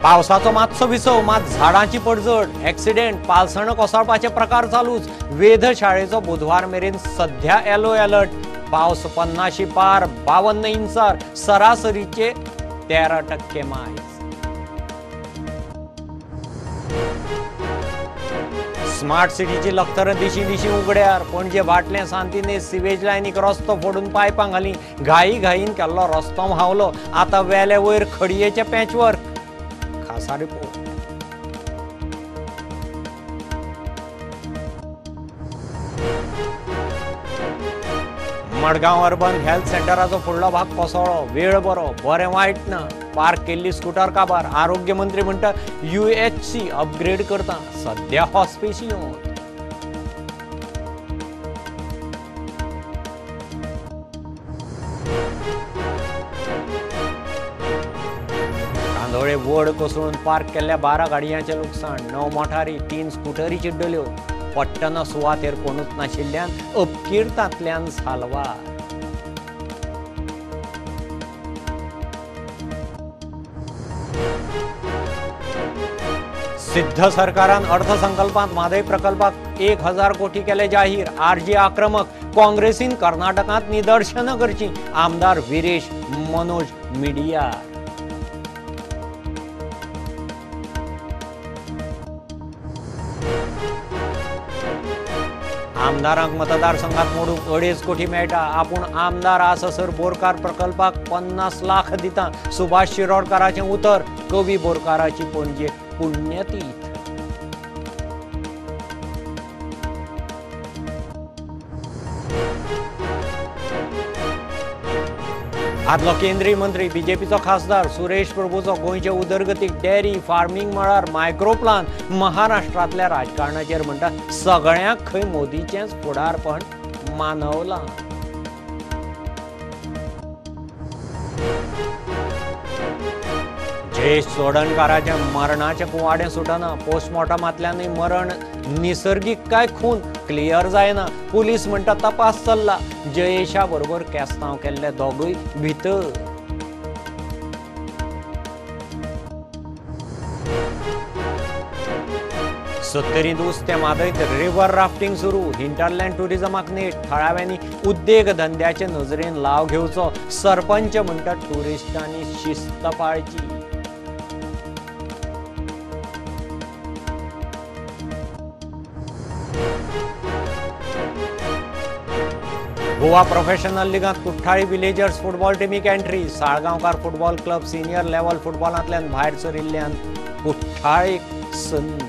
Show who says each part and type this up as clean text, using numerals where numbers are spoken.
Speaker 1: पावसाचो मातसो विसव, मात झाडांची पडझड, एक्सिडेंट, पालसणां कोसळपाचे प्रकार चालूच। वेधशाळेचो बुधवार मेरेन सध्या येलो अलर्ट। पावस 50 पार, 52 इंचार, सरासरीचे 13% मायज। स्मार्ट सिटीची लखतरां दिशीं दिशीं उगड्यार। पणजे बाटलें सांतिने सिवेज लायनीक रस्तो फोडून पायपां घाली। घाई घाईन केल्लो रस्तो व्हांवलो। आतां वेले वयर खडयेचें पॅचवर्क। खासा रिपोर्ट। मडगांव अर्बन हेल्थ सेंटराचो फुडलो भाग कोसळ्ळो। वेळ बरो, बरें वायट ना। पार्क केल्ली स्कूटर काबार। आरोग्य मंत्री म्हणटा UHC upgrade करता, सध्या हॉस्पिसियोन। कांदोळे वड कोसळून पार्क केल्ल्या 12 गाडयांचें लुकसाण। 9 मोटारी, 3 स्कूटरी चिड्डल्यो। पडटना सुवातेर कोणूच नाशिल्ल्यान अपकिर्तांतल्यान साल्वार। सिद्ध सरकारान अर्थसंकल्पांत म्हादय प्रकल्पाक 1000 कोटी केले जाहीर। आरजी आक्रमक, काँग्रेसीन कर्नाटकांत निदर्शनां करचीं। आमदार विरेश मनोज मिडियार। आमदारांक मतदारसंघात मोडूंक 2.5 कोटी मेळटा। आपूण आमदार आससर बोरकार प्रकल्पाक 50 लाख दिता। सुभाष शिरोडकाराचें उतर। कवी बोरकाराची पणजे पुण्यतीथ। आदलो केंद्रीय मंत्री, बीजेपीचो खासदार सुरेश प्रभूचो गोंयचे उदरगतीक डेअरी फार्मींग मळार मायक्रोप्लान। महाराष्ट्रांतल्या राजकारणाचेर म्हणटा सगळ्यांक खंय मोदीचेंच फुडारपण मानवलां। जयेश चोडणकाराचें मरणाचें कुवाडें सुटना। पोस्टमॉर्टमांतल्यानूय मरण निसर्गीक काय खून क्लियर जायना। पुलीस म्हणटा तपास चल्ला। जयेशा बरोबर केस्तांव केल्ले दोगूय भितर। सत्तरींत उस्तें म्हादयत रिव्हर राफ्टिंग सुरू। हिंटरलँड टुरिजमाक नेट। थळाव्यांनी उद्देग धंद्याचे नजरेन लाव घेवचो। सरपंच म्हणटा टुरिस्टांनी शिस्त पाळची। गोवा प्रोफेशनल लिगांत कुठ्ठाळी विलेजर्स फुटबॉल टिमीक entry. Salgaonkar football club senior level फुटबॉलांतल्यान भायर सरिल्ल्यान कुठ्ठाळीक संद।